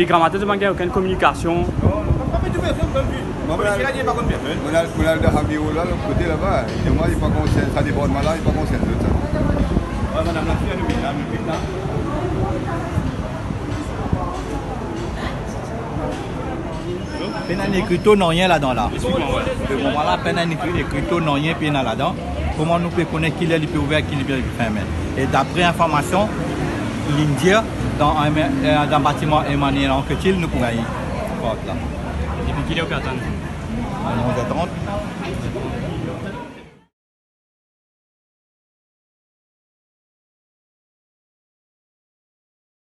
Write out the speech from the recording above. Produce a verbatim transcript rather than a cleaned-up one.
E gramatin, zot pa gagn okenn kominikasion. Mo al, mo al, mo al dan Hamiro la, lot kote laba. E mwa, li pa konsern, sa departman la, li pa konsern zot sa. Pena enn ekri to nanye ladan la. Lemoman la, pena enn ekri, ekri to nanye pena ladan. Kouma nou pe kone kiler li pe ouver, kiler li pe ferme? E dapre informasion, li dir dan, eh, dan batiman Emmanuel Anquetil, nou pou gagn port la. Depi kiler ou pe atann? Onz er trant.